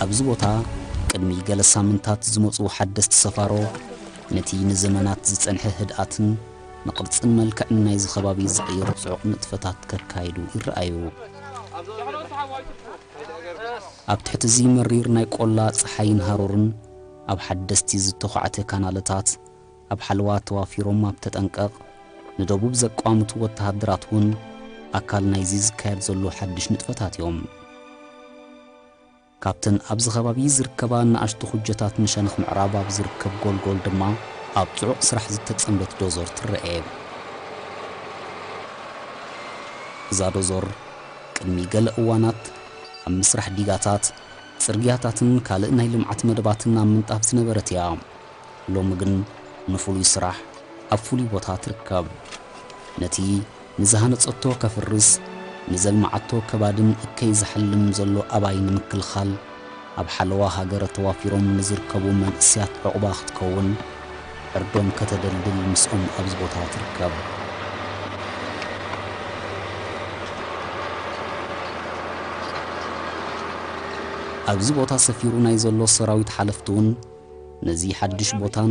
ኣብዚ ቦታ ቅድሚ ገለ ሳምንታት ዝመጹ ሓደስቲ ሰፋሮ ነቲ ንዘመናት ዝጸንሐ ህድኣትን ንቕርጽን መልክዕን ናይዚ ከባቢ ዝቕይር ጽዑቕ ንጥፈታት ከካይዱ ይረኣዩ። ኣብ ትሕቲ እዚ መሪር ናይ ቆላ ጸሓይን ሃሩርን ኣብ ሓደስቲ ዝተዃዕተ ካናለታት ኣብ ሓለዋ ተዋፊሮም ኣብ ተጠንቀቕ ንደቡብ ዘቋምቱ ወተሃደራት እውን ኣካል ናይዚ ዝካየድ ዘሎ ሓድሽ ንጥፈታት እዮም። ካብተን ኣብዚ ከባቢ ዝርከባ ንኣሽቱ ኩጀታት ንሸነኽ ምዕራብ ኣብ ዝርከብ ጎልጎል ድማ ኣብ ጽዑቕ ስራሕ ዝተጸምደት ዶዞር ትረኤ። እዛ ዶዞር ቅድሚ ገለ እዋናት ኣብ ምስራሕ ዲጋታት፣ ጽርግያታትን ካልእ ናይ ልምዓት መደባትን ኣብ ምንጣፍ ዝነበረት እያ። ሎሚ ግን ንፍሉይ ስራሕ ኣብ ፍሉይ ቦታ ትርከብ። ነቲ ንዝሃነጸቶ ከፍርስ፣ ንዘልመዓቶ ከባድን እከይ ዝሓልም ዘሎ ኣባይ ንምክልኻል፣ ኣብ ሓለዋ ሃገር ተዋፊሮም ንዝርከቡ መንእሰያት ዕቑባ ክትከውን፣ ዕርዶም ከተደልድል ምስኦም ኣብዚ ቦታ ትርከብ። ኣብዚ ቦታ ሰፊሩ ናይ ዘሎ ሰራዊት ሓለፍቲ እውን ነዚ ሓድሽ ቦታን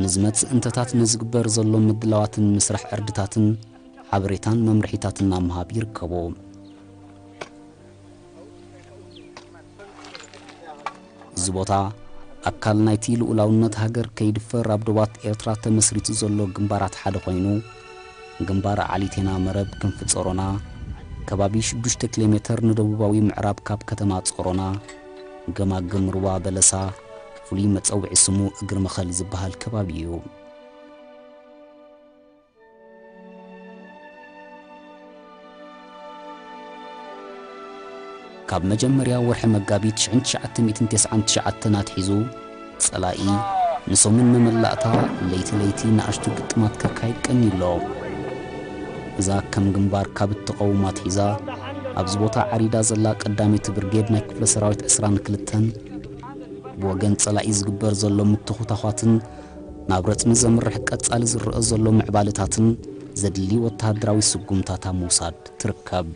ንዝመጽእ እንተታት ንዝግበር ዘሎ ምድላዋትን ምስራሕ ዕርድታትን ሓበሬታን መምርሒታትን ኣብ ምሃብ ይርከቡ። እዚ ቦታ ኣካል ናይቲ ልኡላውነት ሃገር ከይድፈር ኣብ ዶባት ኤርትራ ተመስሪቱ ዘሎ ግንባራት ሓደ ኮይኑ፣ ግንባር ዓሊቴና መረብ ክንፊ ጾሮና፣ ከባቢ ሽዱሽተ ኪሎ ሜተር ንደቡባዊ ምዕራብ ካብ ከተማ ጾሮና፣ ገማግም ሩባ በለሳ፣ ፍሉይ መጸውዒ ስሙ እግሪ መኸል ዝበሃል ከባቢ እዩ። ካብ መጀመርያ ወርሒ መጋቢት ሽሕን ትሽዓተ ሚእትን ተስዓን ትሽዓተን ኣትሒዙ፣ ጸላኢ ንሰሙን መመላእታ ለይቲ ለይቲ ንኣሽቱ ግጥማት ከካይድ ቀንዩ ኣሎ። እዛ ከም ግንባር ካብ እትቐውም ኣትሒዛ፣ ኣብዚ ቦታ ዓሪዳ ዘላ ቀዳመይቲ ብርጌድ ናይ ክፍለ ሰራዊት ዕስራን ክልተን፣ ብወገን ጸላኢ ዝግበር ዘሎ ምትኹታዃትን ናብ ረጽሚ ዘምርሕ ቀጻሊ ዝረኣ ዘሎ ምዕባለታትን ዘድሊ ወተሃደራዊ ስጉምታት ኣብ ምውሳድ ትርከብ።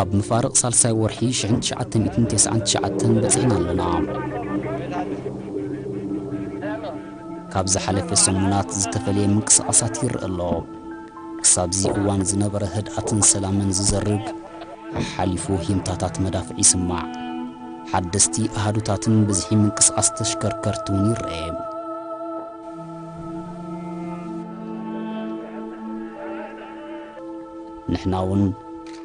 ኣብ መፋርቕ ሳልሳይ ወርሒ ሽሕን ትሽዓተ ሚእትን ተስዓን ትሽዓተን በጺሕና ኣለና። ካብ ዝሓለፈ ሰሙናት ዝተፈለየ ምንቅስቓሳት ይረአ ኣሎ። ክሳብዚ እዋን ዝነበረ ህድኣትን ሰላምን ዝዘርግ፣ ሓሓሊፉ ሂምታታት መዳፍዕ ይስማዕ። ሓደስቲ ኣሃዱታትን ብዝሒ ምንቅስቓስ ተሽከርከርቲ እውን ይረኤ። ንሕና እውን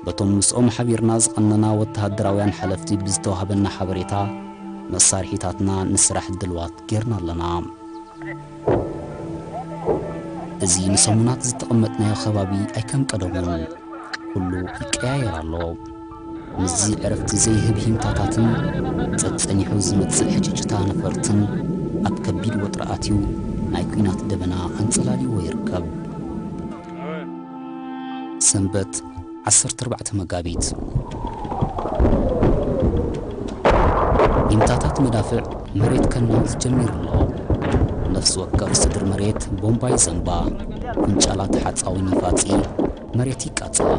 በቶም ምስኦም ሓቢርና ዝቐነና ወተሃደራውያን ሓለፍቲ ብዝተዋህበና ሓበሬታ፣ መሳርሒታትና ንስራሕ ድልዋት ጌርና ኣለና። እዚ ንሰሙናት ዝተቐመጥናዮ ከባቢ ኣይከም ቀደሙን፣ ኩሉ ይቀያየር ኣሎ። ምስዚ ዕረፍቲ ዘይህብ ሂምታታትን ጸጸኒሑ ዝመጽእ ሕጭጭታ ነፈርትን ኣብ ከቢድ ወጥሪ ኣትዩ ናይ ኲናት ደበና ኣንጸላልይዎ ይርከብ። ሰንበት ዓሰርተ ኣርባዕተ መጋቢት። ጊንጣታት መዳፍዕ መሬት ከናውጽ ጀሚሩ ኣሎ። ነፍሲ ወከፍ ስድሪ መሬት ቦምባ ይዘንባ፣ ፍንጫላት ሓጻዊን ይፋጺ፣ መሬት ይቃጸል።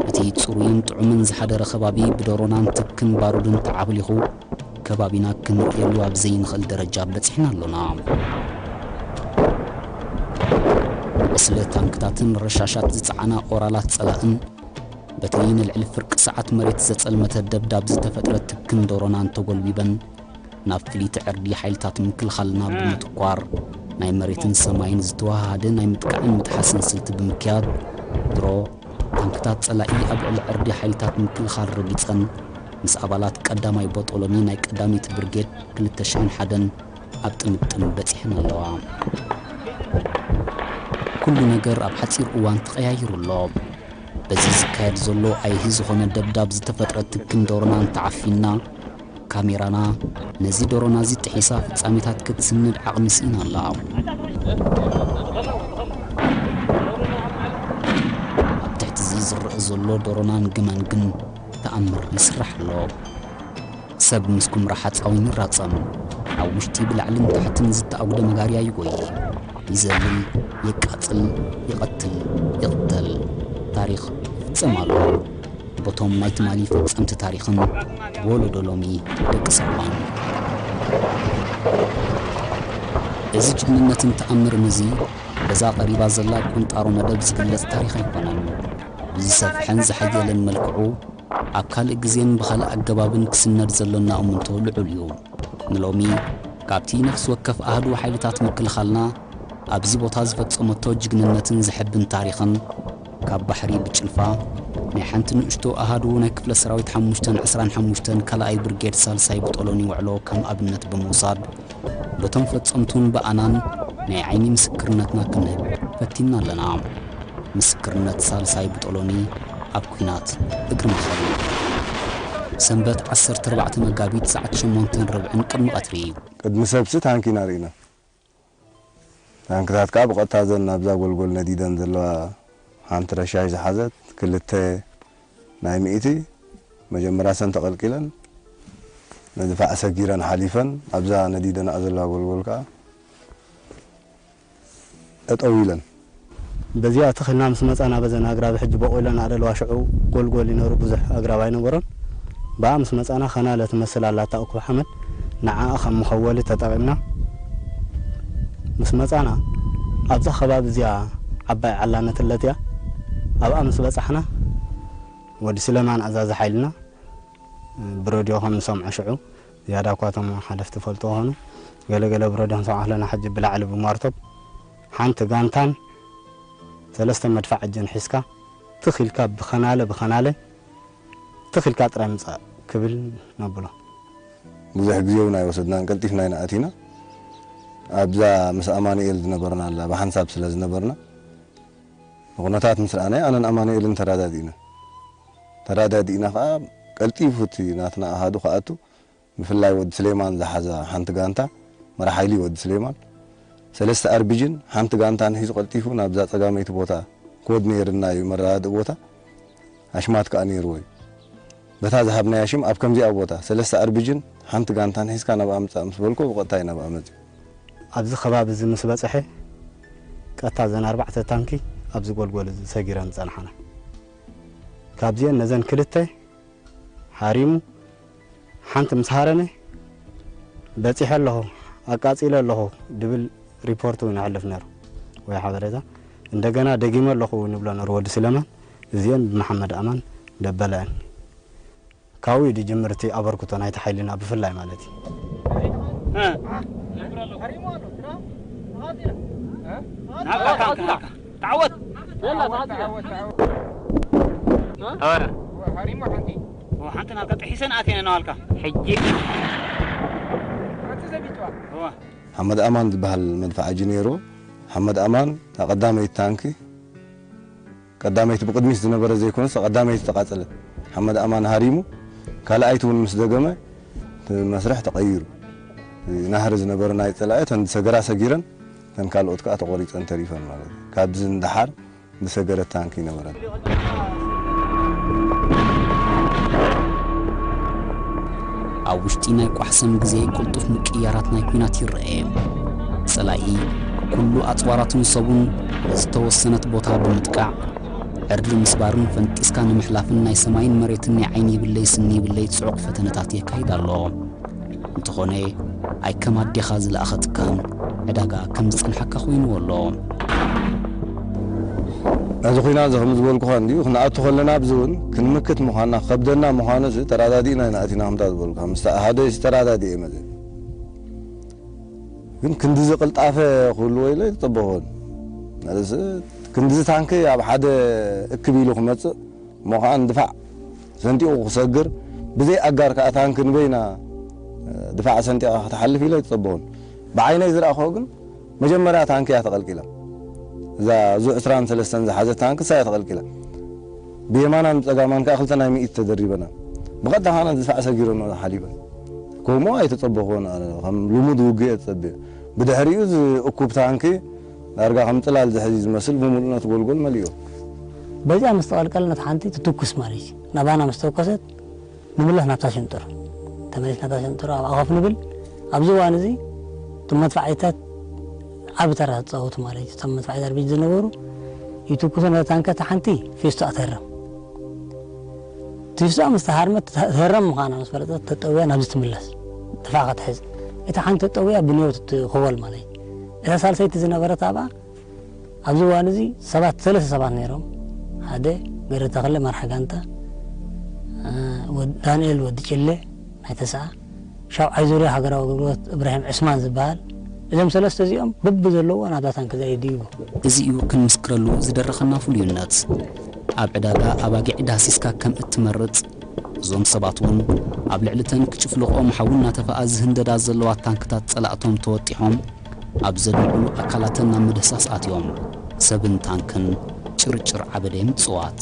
እቲ ጽሩይን ጥዑምን ዝሓደረ ከባቢ ብዶሮናን ትክን ባሩድን ተዓብሊኹ፣ ከባቢና ክንርእየሉ ኣብ ዘይንኽእል ደረጃ በጺሕና ኣሎና። ዕስለ ታንክታትን ረሻሻት ዝጸዓና ኦራላት ጸላእን፣ በቲ ንልዕሊ ፍርቂ ሰዓት መሬት ዘጸልመተ ደብዳብ ዝተፈጥረ ትክን ዶሮናን ተጎልቢበን፣ ናብ ፍልይቲ ዕርዲ ሓይልታት ምክልኻልና ብምትኳር፣ ናይ መሬትን ሰማይን ዝተወሃሃደ ናይ ምጥቃዕን ምጥሓስን ስልቲ ብምክያድ፣ ድሮ ታንክታት ጸላኢ ኣብ ልዕሊ ዕርዲ ሓይልታት ምክልኻል ረጊጸን፣ ምስ ኣባላት ቀዳማይ ቦጦሎኒ ናይ ቀዳመይቲ ብርጌድ ክልተ ሽሕን ሓደን ኣብ ጥምጥም በጺሐን ኣለዋ። ኩሉ ነገር ኣብ ሓጺር እዋን ተቐያይሩ ኣሎ። በዚ ዝካየድ ዘሎ ኣይሂ ዝኾነ ደብዳብ ዝተፈጥረ ትክን ዶሮና እንተዓፊንና፣ ካሜራና ነዚ ዶሮና እዚ ጥሒሳ ፍጻሜታት ክትስንድ ዓቕሚ ስኢና ኣላ። ኣብ ትሕቲ እዚ ዝረአ ዘሎ ዶሮናን ግመን ግን ተኣምር ይስራሕ ኣሎ። ሰብ ምስ ኩምራ ሓፃዊን ይራፀም። ኣብ ውሽጢ ብላዕልን ታሕትን ዝተኣጉደ መጋርያ ይጎይ። ይዘልል፣ የቃፅል፣ ይቐትል፣ ይቕተል። ታሪኽ ይፍፀም ኣሎ። ቦቶም ናይ ትማሊ ፈፀምቲ ታሪኽን ወለዶ ሎሚ ደቂ ሰባን። እዚ ጅግንነትን ተኣምርን እዚ በዛ ቀሪባ ዘላ ቁንጣሮ መደብ ዝግለጽ ታሪኽ ኣይኮነን። ብዝሰፍሐን ዝሓየለን መልክዑ ኣብ ካልእ ግዜን ብኻልእ ኣገባብን ክስነድ ዘሎና እምንቶ ልዑል እዩ። ንሎሚ ካብቲ ነፍሲ ወከፍ ኣህዱ ሓይልታት ምክልኻልና ኣብዚ ቦታ ዝፈጸመቶ ጅግንነትን ዘሐብን ታሪኽን ካብ ባሕሪ ብጭልፋ ናይ ሓንቲ ንእሽቶ ኣሃዱ ናይ ክፍለ ሰራዊት ሓሙሽተን ዕስራን ሓሙሽተን ካልኣይ ብርጌድ ሳልሳይ ብጦሎኒ ውዕሎ ከም ኣብነት ብምውሳድ በቶም ፈጸምቱን ብኣናን ናይ ዓይኒ ምስክርነትና ክንህብ ፈቲንና ኣለና። ምስክርነት ሳልሳይ ብጦሎኒ ኣብ ኲናት እግሪ መኸል። ሰንበት ዓሰርተ ኣርባዕተ መጋቢት ሰዓት ሸሞንተን ርብዕን ቅድሚ ቀትሪ። ቅድሚ ሰብሲ ታንኪ ኢና ርኢና። ታንክታት ከኣ ብቐጥታ እዘን ናብዛ ጎልጎል ነዲደን ዘለዋ ሓንቲ ረሻሽ ዝሓዘት ክልተ ናይ ሚእቲ መጀመርያ ሰን ተቐልቂለን ንድፋዕ ሰጊረን ሓሊፈን ኣብዛ ነዲደንኣ ዘለዋ ጎልጎል ከኣ ጠጠው ኢለን። በዚኣ ትኺልና ምስ መጻና በዘን ኣግራብ ሕጂ በቑለን ኣለዋ። ሽዑ ጎልጎል ይነሩ ብዙሕ ኣግራብ ኣይነበሮን። ብኣ ምስ መጻና ኸናለ ትመስል ኣላ እታ እኩብ ሓመድ፣ ንዓኣ ከም መኸወሊ ተጠቒምና ምስ መጻና ኣብዛ ከባቢ እዚኣ ዓባይ ዓላ ነትለት እያ። ኣብኣ ምስ በጻሕና ወዲ ስለማን ኣዛዚ ሓይልና ብረድዮ ከም ንሰምዖ ሽዑ ዝያዳ እኳ እቶም ሓለፍቲ ፈልጡ ኾኑ ገለ ገለ ብረድዮ ክንሰምዖ ከለና ሕጂ ብላዕሊ ብማርቶብ ሓንቲ ጋንታን ሰለስተ መድፋዕ እጀን ሒዝካ ትኽ ኢልካ ብኸናለ ብኸናለ ትኽ ኢልካ ጥራይ ምጻእ ክብል ነብሎ። ብዙሕ ግዜ እውን ኣይወሰድናን፣ ቀልጢፍና ኢና ኣቲና። ኣብዛ ምስ ኣማኑኤል ዝነበርና ኣላ፣ ብሓንሳብ ስለ ዝነበርና፣ ንኹነታት ምስ ረኣናዮ ኣነን ኣማኑኤልን ተረዳዲእና። ተረዳዲእና ኸኣ ቀልጢፉ እቲ ናትና ኣሃዱ ክኣቱ፣ ብፍላይ ወዲ ስሌማን ዝሓዛ ሓንቲ ጋንታ፣ መራሕ ሓይሊ ወዲ ስሌማን፣ ሰለስተ ኣርቢጅን ሓንቲ ጋንታን ሒዙ ቀልጢፉ ናብዛ ጸጋመይቲ ቦታ፣ ኮድ ነይርና እዩ መረዳድኢ ቦታ፣ ኣሽማት ከኣ ነይርዎ እዩ። በታ ዝሃብናያ ሽም ኣብ ከምዚኣ ቦታ፣ ሰለስተ ኣርቢጅን ሓንቲ ጋንታን ሒዝካ ናብኣ ምጻእ ምስ በልኩ፣ ብቐጥታ እዩ ናብኣ መጺኡ። ኣብዚ ከባቢ እዚ ምስ በጽሐ፣ ቀጥታ እዘን ኣርባዕተ ታንኪ ኣብዚ ጎልጎል እዚ ሰጊረን ዝጸንሓና። ካብዚአን ነዘን ክልተ ሃሪሙ፣ ሓንቲ ምስ ሃረመ፣ በጺሐ ኣለኹ፣ ኣቃጺለ ኣለኹ ድብል ሪፖርት እውን የሕልፍ ነይሩ፣ ወይ ሓበሬታ። እንደገና ደጊመ ኣለኹ እውን ይብሎ ነይሩ ወዲ ስለማን። እዚአን ብመሓመድ ኣማን ደበለአን። ካብኡ እዩ ዝጅምር እቲ ኣበርክቶ ናይቲ ሓይልና ብፍላይ ማለት እዩ። እ። ናብታ ታንክ ናብታ። ተዓወት። ኣወ። ሓንቲ ናብታ ጥሒሰን ኣትየን እናበልካ። ሕጂ። እወ። ሓመድ ኣማን ዝበሃል መድፍዓጂ ነይሩ። ሓመድ ኣማን እታ ቀዳመይቲ ታንኪ፣ ቀዳመይቲ ብቕድሚት ዝነበረ ዘይኮነስ፣ እታ ቀዳመይቲ ተቓጸለት። ሓመድ ኣማን ሃሪሙ፣ ካልኣይቲ እውን ምስ ደገመ፣ እቲ መስርሕ ተቐይሩ። ናህሪ ዝነበረ ናይ ጸላኢ፣ እተን ዝሰገራ ሰጊረን፣ እተን ካልኦት ከኣ ተቖሪጸን ተሪፈን ማለት እዩ። ካብዚ ንደሓር ዝሰገረት ታንኪ ይነበረን። ኣብ ውሽጢ ናይ ቋሕሰም ግዜ ቅልጡፍ ምቅይያራት ናይ ኲናት ይረኤ። ጸላኢ ኩሉ ኣጽዋራቱን ሰቡን ዝተወሰነት ቦታ ብምጥቃዕ፣ ዕርዲ ምስባርን ፈንጢስካ ንምሕላፍን ናይ ሰማይን መሬትን ናይ ዓይኒ ይብለይ ስኒ ይብለይ ጽዑቕ ፈተነታት የካይድ ኣሎ። እንተኾነ፣ ኣይ ከም ኣዴኻ ዝለኣኸትካን ዕዳጋ ከም ዝጸንሓካ ኮይንዎ ኣሎ። ነዚ ኲናት እዚ ከም ዝበልኩኻ እንድዩ፣ ክንኣቱ ከለና ኣብዚ እውን ክንምክት ምዃንና፣ ክኸብደና ምዃኑ እዚ ተረዳዲእና ኢና ኣቲና ከምታ ዝበልኩኻ። ምስቲ ኣሃደይ ዝተረዳዲኤ መዘ። ግን ክንድዚ ቅልጣፈ ክህልዎ ኢለ ኣይተጸበኹን። ማለት ክንድዚ ታንኪ ኣብ ሓደ እክብ ኢሉ ክመጽእ፣ እሞ ኸዓ ንድፋዕ ሰንጢቑ ክሰግር፣ ብዘይ ኣጋር ከኣ ታንኪ ንበይና ድፋዕ ሰንጢቓ ክትሓልፍ ኢለ ኣይተጸበኹን። ብዓይነይ ዝረኣኽዎ ግን መጀመርያ ታንኪ እያ ተቐልቂላ። እዛ ዙ ዕስራን ሰለስተን ዝሓዘት ታንኪ እሳ እያ ተቐልቂላ። ብየማናን ብጸጋማን ከኣ ክልተ ናይ ሚእቲ ተደሪበና። ብቐጥታ ከኣ ድፋዕ ሰጊረን ሓሊፈን። ከምኡ ኣይተጸበኹዎን ኣነ፣ ከም ልሙድ ውግእ እየ ተጸብየ። ብድሕሪኡ እዚ እኩብ ታንኪ ዳርጋ ከም ጽላል ዝሕዝ ዝመስል ብምሉእነት ጎልጎል መሊኡ። በዚኣ ምስ ተቐልቀለ ነታ ሓንቲ ትትኩስ ማለት እዩ። ናባና ምስ ተኮሰት ንብለህ ናብታ ሽንጥር። እታ መሬት ናታ ሸንጥሮ ኣብኣ ኮፍ ንብል። ኣብዚ እዋን እዚ እቶም መድፋዕታት ዓቢ ተራ ዝጻወቱ ማለት እዩ። እቶም መድፋዕታት ቤት ዝነበሩ ይትኩሱ፣ ነታ ታንከ እታ ሓንቲ ፊስቶ ኣትህረም። ፊስቶ ምስ ተሃርመት፣ ተህረም ምዃና ምስ ፈለጠት፣ ተጠውያ ናብዚ ትምለስ። ጥፋ ክትሕዝ። እታ ሓንቲ ተጠውያ ብንዮት ትኽወል ማለት እዩ። እታ ሳልሰይቲ ዝነበረት ኣብኣ ኣብዚ እዋን እዚ ሰባት፣ ሰለስተ ሰባት ነይሮም። ሓደ ገረ ተኽለ መርሓ ጋንታ፣ እ፣ ወድ-፣ ዳንኤል ወዲ ጭለ ናይ ተስዓ፣ ሻብዓይ ዙርያ ሃገራዊ ኣገልግሎት እብራሂም ዕስማን ዝበሃል። እዞም ሰለስተ እዚኦም በቢ ዘለዎ ናብዛ ታንክ እዚኣ ይድይቡ። እዚ እዩ ክንምስክረሉ ዝደረኸና ፍሉይነት። ኣብ ዕዳጋ ኣባጊዕ ዳህሲስካ ከም እትመርጽ፣ እዞም ሰባት እውን ኣብ ልዕሊ ተን ክጭፍልቕኦም ሓዊ እናተፈኣ ዝህንደዳ ዘለዋ ታንክታት ጸላእቶም ተወጢሖም ኣብ ዘድምዕሉ ኣካላተን ናብ ምድህሳስ ኣትዮም። ሰብን ታንክን ጭርጭር ዓበደ ምጽዋት።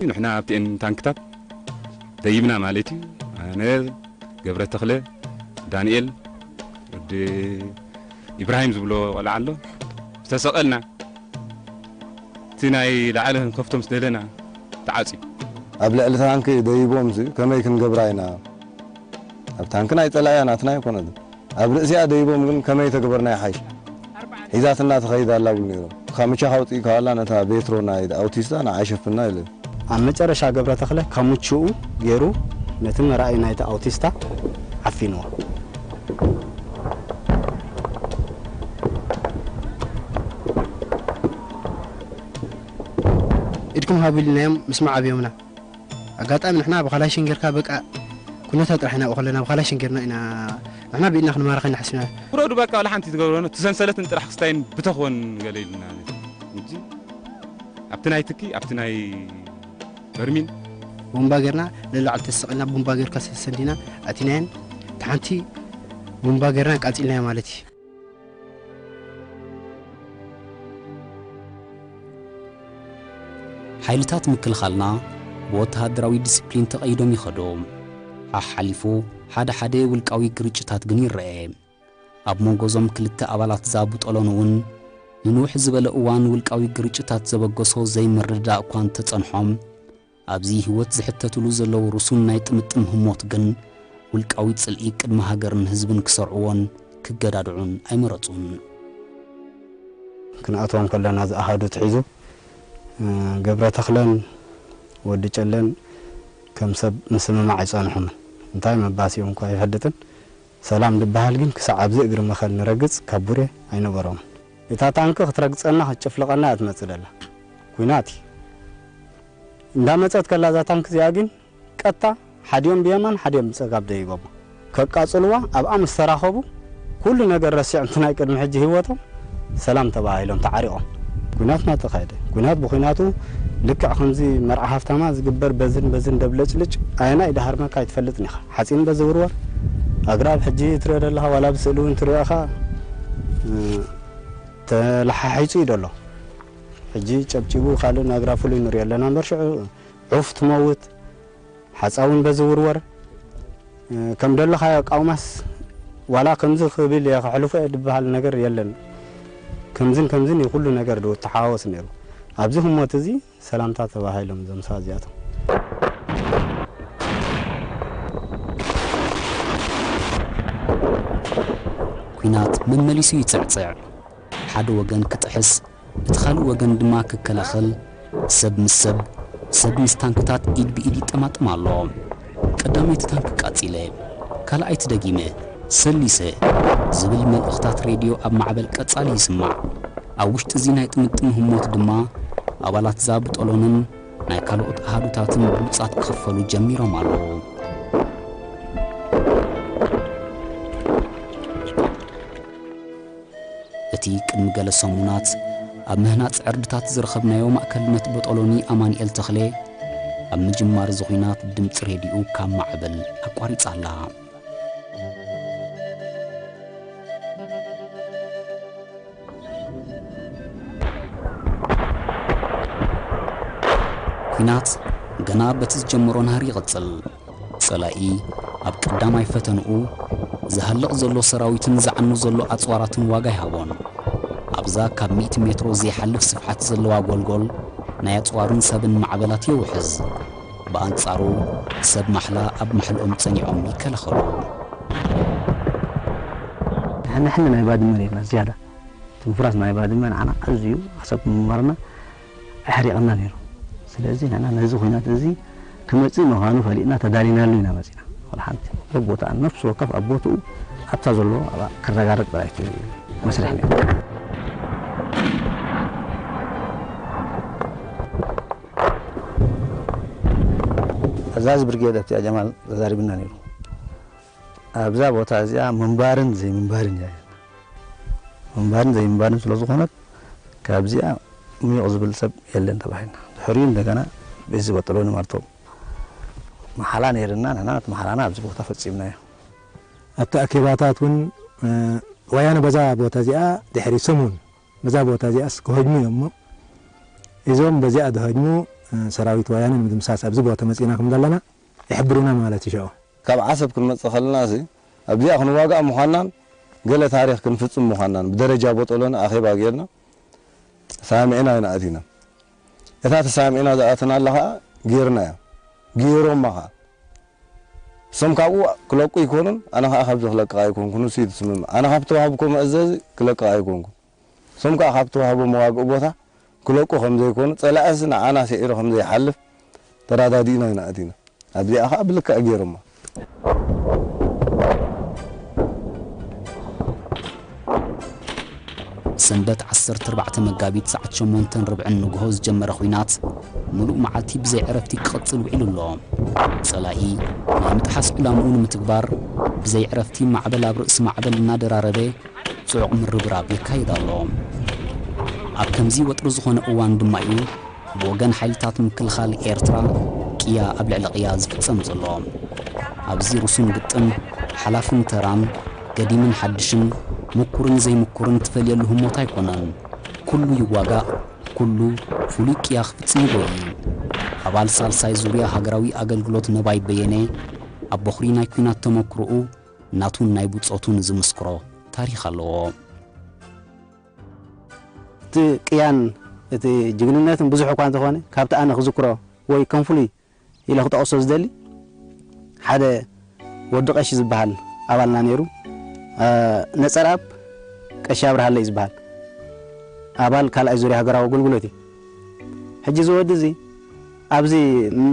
ንሕና ኣብቲኤን ታንክታት ደይብና ማለት እዩ። ኣነ፣ ገብረ ተኽለ፣ ዳንኤል፣ ወዲ ኢብራሂም ዝብሎ ቆልዓ ኣሎ። ዝተሰቐልና፣ እቲ ናይ ላዕሊ ክንከፍቶም ዝደለና ተዓጽዩ። ኣብ ልዕሊ ታንኪ ደይቦም ሲ ከመይ ክንገብራ ኢና? ኣብ ታንኪ ናይ ጸላእያ ናትና ኣይኮነን። ኣብ ርእሲኣ ደይቦም ግን ከመይ ተግበርና ይሓይሽ? ሒዛትና ትኸይድ ኣላ ብሉ ነይሮም። ካምቻ ካውጽኢ ካላ ነታ ቤትሮ ናይ ኣውቲስታ ንዓይ ሸፍና ኢለ። ኣብ መጨረሻ ገብረ ተኽለ ካምችኡ ገይሩ ነቲ መርኣይ ናይቲ ኣውቲስታ ዓፊንዎ። ኢድኩም ሃቡ ኢልናዮም፣ ምስ መዓብዮምና። ኣጋጣሚ ንሕና ብካላሽን ጌርካ በቃ ኩነታት ጥራሕ ኢና ከለና ብካላሽን ጌርና ኢና፣ ንሕና ብኢድና ክንማረኸ ኢና ሓሲብና። ውረዱ በቃ፣ ዋላ ሓንቲ ትገብረኖ፣ እቲ ሰንሰለትን ጥራሕ ክስታይን ብተኽወን ገለ ኢሉና። እንጂ ኣብቲ ናይ ትኪ፣ ኣብቲ ናይ በርሚል ቡምባ ጌርና ንላዕሊ ተሰቒልና፣ ቡምባ ጌርካ ሰንዲና ኣቲናየን፣ እቲ ሓንቲ ቡምባ ጌርና ቃጺልናዮ ማለት እዩ። ሓይልታት ምክልኻልና ብወተሃደራዊ ዲስፕሊን ተቐይዶም ይኸዱ። ሓሓሊፉ ሓደ ሓደ ውልቃዊ ግርጭታት ግን ይረአ። ኣብ መንጎ እዞም ክልተ ኣባላት ዛቡ ጦሎን እውን ንንውሕ ዝበለ እዋን ውልቃዊ ግርጭታት ዘበገሶ ዘይምርድዳእ እኳ እንተጸንሖም፣ ኣብዚ ህይወት ዝሕተትሉ ዘለዉ ርሱን ናይ ጥምጥም ህሞት ግን፣ ውልቃዊ ጽልኢ ቅድሚ ሃገርን ህዝብን ክሰርዕዎን ክገዳድዑን ኣይመረጹን። ክንኣትዎም ከለና ዝኣሃዱ ትሒዙ፣ እ፣ ገብረ ተኽለን ወዲ ጨለን ከም ሰብ ምስምማዕ ኣይጸንሑምን። እንታይ መባሲኦም እኳ ኣይፈልጥን። ሰላም ዝበሃል ግን ክሳዕ ኣብዚ እግሪ መኸል ንረግጽ ካብ ቡሬ ኣይነበሮምን። እታ ታንኪ ክትረግጸና ክትጭፍልቐና እያ ትመጽእ ደላ። ኲናት እዩ። እንዳመጸት ከላ እዛ ታንኪ እዚኣ ግን ቀጥታ ሓዲኦም ብየማን ሓዲኦም ብጸጋም ደይቦሞ። ከቃጽልዋ ኣብኣ ምስ ተራኸቡ ኩሉ ነገር ረሲዖም እቲ ናይ ቅድሚ ሕጂ ህይወቶም ሰላም ተባሂሎም ተዓሪቖም። ኲናት እናተኻየደ፣ ኲናት ብኲናቱ ልክዕ ከምዚ መርዓ ሃፍታማ ዝግበር በዝን በዝን ደብለጭልጭ ኣየናይ ድሃርመካ ኣይትፈልጥን ኢኻ። ሓጺን በዝውርወር፣ ኣግራብ ሕጂ ትሪኦ ዘለኻ ዋላ ብስእሊ እውን ትሪኦ ኢኻ፣ እ፣ ተለሓሒጹ እዩ ዘሎ። ሕጂ ጨብጪቡ ካልእ ናግራ ፍሉይ ንሪኦ ኣለና እምበር ሽዑ ዑፍ ትመውት፣ ሓፃውን በዚ ውርወር፣ እ፣ ከም ደለኻዮ ቃውማስ ዋላ ከምዚ ክብል እየ ከሕልፎ እየ ዝበሃል ነገር የለን። ከምዝን ከምዝን እዩ ኩሉ ነገር ዶ ተሓዋወስ ነይሩ። ኣብዚ ህሞት እዚ ሰላምታ ተባሂሎም እዞም ሰባት እዚኣቶም። ኲናት መመሊሱ ይጽዕጽዕ። ሓደ ወገን ክጥሕስ፣ እቲ ካልእ ወገን ድማ ክከላኸል፣ ሰብ ምስ ሰብ፣ ሰብ ምስ ታንክታት ኢድ ብኢድ ይጠማጠም ኣሎ። ቀዳመይቲ ታንክ ቃጺለ፣ ካልኣይቲ ደጊመ፣ ሰሊሰ ዝብል መልእኽታት ሬድዮ ኣብ ማዕበል ቀጻሊ ይስማዕ። ኣብ ውሽጢ እዚ ናይ ጥምጥም ህሞት ድማ ኣባላት ዛብጦሎንን ናይ ካልኦት ኣሃዱታትን ብሉጻት ክኽፈሉ ጀሚሮም ኣለዉ። እቲ ቅድሚ ገለ ሰሙናት ኣብ ምህናጽ ዕርድታት ዝረኸብናዮ ማእከልነት ቦጦሎኒ ኣማኑኤል ተኽሌ፣ ኣብ ምጅማር እዚ ኹናት ድምጺ ሬድዮኡ ካብ ማዕበል ኣቋሪጻ ኣላ። ኲናት ገና በቲ ዝጀመሮ ናህሪ ይቕጽል። ጸላኢ ኣብ ቀዳማይ ፈተንኡ ዝሃልቕ ዘሎ ሰራዊትን ዝዓኑ ዘሎ ኣጽዋራትን ዋጋ ይሃቦን። ኣብዛ ካብ ሚእቲ ሜትሮ ዘይሓልፍ ስፍሓት ዘለዋ ጎልጎል ናይ ኣጽዋርን ሰብን ማዕበላት የውሕዝ። ብኣንጻሩ ሰብ ማሕላ ኣብ ማሕልኦም ጸኒዖም ይከላኸሉ። ንሕና ሕነ ናይ ባድመ ነርና ዝያዳ። እቲ ምፍራስ ናይ ባድመ ንዓና ኣዝዩ ክሳብ ምንባርና ኣሕሪቕና ነይሩ። ስለዚ ንሕና ነዚ ኹናት እዚ ክመጽእ ምዃኑ ፈሊጥና ተዳሊናሉ ኢና መጺና። ወላ ሓንቲ በቦታ ነፍሲ ወከፍ ኣብ ቦትኡ ኣብታ ዘለዎ ኣብኣ ክረጋረጥ ጥራይ እቲ መስርሕ ነይሩ። ኣዛዚ ብርጌድ ኣብቲኣ ጀማል ተዛሪብና ነይሩ። ኣብዛ ቦታ እዚኣ ምንባርን ዘይምንባርን እያ። ምንባርን ዘይምንባርን ስለ ዝኾነት ካብዚኣ ሚቕ ዝብል ሰብ የለን ተባሂልና። ድሕሪኡ እንደገና በዚ በጥሎ ንማርቶም መሓላ ነይርና፣ ንሕና እቲ መሓላና ኣብዚ ቦታ ፈጺምናዮ። ኣብቲ ኣኬባታት እውን ወያነ በዛ ቦታ እዚኣ ድሕሪ ሰሙን በዛ ቦታ እዚኣስ ክሀጅሙ እዮም እሞ እዞም በዚኣ ዝሀጅሙ ሰራዊት ወያነ ንምድምሳስ ኣብዚ ቦታ መፂና ከም ዘለና ይሕብሩና ማለት እዩ ሽዑ። ካብ ዓሰብ ክንመጽእ ከለና ሲ ኣብዚኣ ክንዋጋእ ምዃንናን ገለ ታሪኽ ክንፍጽም ምዃንናን ብደረጃ ቦጦሎኒ ኣኼባ ጌርና ተሳሚዕና ኢና ኣቲና። እታ ተሳሚዕና ዝኣተናላ ኸኣ ጌርናያ። ጌሮማ ኸኣ እሶም ካብኡ ክለቁ ኣይኮኑን፣ ኣነ ኸኣ ካብዚ ክለቅቕ ኣይኮንኩን። ንሱ እዩ ዝስምምዕ። ኣነ ካብ ተዋህብኮ መእዘዚ ክለቅቕ ኣይኮንኩን። እሶም ከኣ ካብ ተዋህቦ መዋግኢ ቦታ ክለቁ ከም ዘይኮኑ፣ ጸላእስ ንዓና ስዒሩ ከም ዘይሓልፍ ተራዳዲእና ኢና ኣቲና። ኣብዚኣ ከኣ ብልክዕ ገይሮማ። ሰንበት ዓሰርተ ኣርባዕተ መጋቢት ሰዓት ሸሞንተን ርብዕን ንግሆ ዝጀመረ ኹናት፣ ምሉእ መዓልቲ ብዘይ ዕረፍቲ ክቕጽል ውዒሉ ኣሎ። ጸላኢ ናይ ምጥሓስ ዕላምኡ ንምትግባር፣ ብዘይ ዕረፍቲ ማዕበል ኣብ ርእሲ ማዕበል እናደራረበ፣ ጽዑቕ ምርብራብ የካይድ ኣሎ። ኣብ ከምዚ ወጥሪ ዝኾነ እዋን ድማ እዩ ብወገን ሓይልታት ምክልኻል ኤርትራ ቅያ ኣብ ልዕሊ ቅያ ዝፍጸም ዘሎ። ኣብዚ ርሱን ግጥም ሓላፍን ተራን፣ ገዲምን ሓድሽን፣ ምኩርን ዘይምኩርን ትፈልየሉ ህሞት ኣይኮነን። ኩሉ ይዋጋእ፣ ኩሉ ፍሉይ ቅያ ክፍጽም ይደሊ። ኣባል ሳልሳይ ዙርያ ሃገራዊ ኣገልግሎት ነባይ በየነ ኣብ ቦኽሪ ናይ ኲናት ተመክሮኡ ናቱን ናይ ብጾቱን ዝምስክሮ ታሪኽ ኣለዎ። እቲ ቅያን እቲ ጅግንነትን ብዙሕ እኳ እንተኾነ ካብቲ ኣነ ክዝክሮ ወይ ከም ፍሉይ ኢለ ክጠቕሶ ዝደሊ ሓደ ወዲ ቀሺ ዝበሃል ኣባልና ነይሩ። ነጸርኣብ ቀሺ ኣብርሃለይ ዝበሃል ኣባል ካልኣይ ዙርያ ሃገራዊ ኣገልግሎት እዩ። ሕጂ እዚ ወዲ እዚ ኣብዚ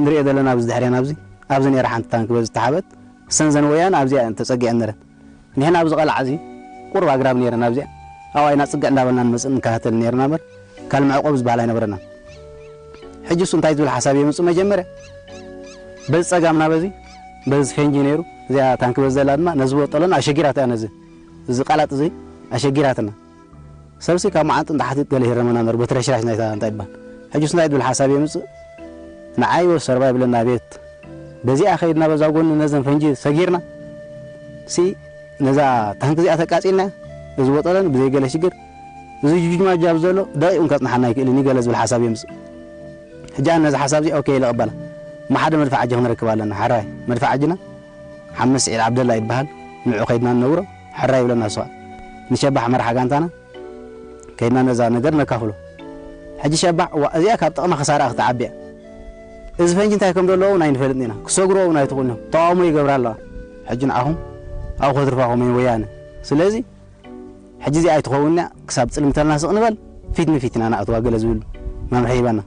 ንሪኦ ዘለና ኣብዚ ድሕሬና ኣብዚ ኣብዚ ነይራ ሓንቲ ታንክ በዚ ዝተሓበት እሰን ዘን ወያነ ኣብዚኣ እየን ተጸጊዐን ነረን። ንሕና ኣብዚ ቐላዕ እዚ ቁሩብ ኣግራብ ነይረን ኣብዚኣ ኣብኣ ኢና ጽግዕ እንዳበልና ንመጽእ ንከታተል ነይርና እምበር ካልእ መዕቆቢ ዝበሃል ኣይነበረናን። ሕጂ እሱ እንታይ ዝብል ሓሳብ የምጽእ መጀመርያ በዚ ጸጋምና በዚ በዚ ፈንጂ ነይሩ እዚኣ ታንክ በዚ ዘላ ድማ ነዚ ወጠሎን ኣሸጊራት እያ ነዚ እዚ ቃላጥ እዚ ኣሸጊራትና። ሰብሲ ካብ መዓንጡ እንዳሓቲት ገለ ይህረመና ነሩ በቲ ረሽራሽ ናይታ እንታይ ይባል ሕጂ እንታይ ድብል ሓሳብ የምፅእ ንዓይ ወስ ሰርባ ይብለና ቤት በዚኣ ከይድና በዛ ጎኒ ነዘን ፈንጂ ሰጊርና ሲ ነዛ ታንክ እዚኣ ተቃፂልና እዚ ወጠለን ብዘይ ገለ ሽግር እዚ ጁጅማጃ ኣብ ዘሎ ደቂቁን ከፅንሓና ኣይክእልን እዩ ገለ ዝብል ሓሳብ የምፅእ ሕጂ ኣነ ነዚ ሓሳብ እዚ ኦኬ ኢለ ቀበላ እማ ሓደ መድፋዕ ኣጂ ክንረክብ ኣለና ሓራይ መድፋዕ ኣጅና ሓመስ ስዒድ ዓብደላ ይበሃል ንዑ ከይድና ንነግሮ ሕራይ ይብለና እሱ ንሸባሕ መርሓ ጋንታና ከይድና ነዛ ነገር ነካፍሎ ሕጂ ሸባሕ እዋ እዚኣ ካብ ጥቕማ ክሳራ ክትዓቢ እያ እዚ ፈንጂ እንታይ ከም ዘለዎ እውን ኣይንፈልጥን ኢና ክሰግርዎ እውን ኣይትኽእሉን እዮም ተቃውሞ ይገብራ ኣለዋ ሕጂ ንዓኹም ኣብኡ ከትርፋኹም እየን ወያነ ስለዚ ሕጂ እዚኣ ኣይትኸውን እያ ክሳብ ፅልምተልና ስቕ ንበል ፊት ንፊት ኢና ንኣትዋ ገለ ዝብል መምርሒ ሂባና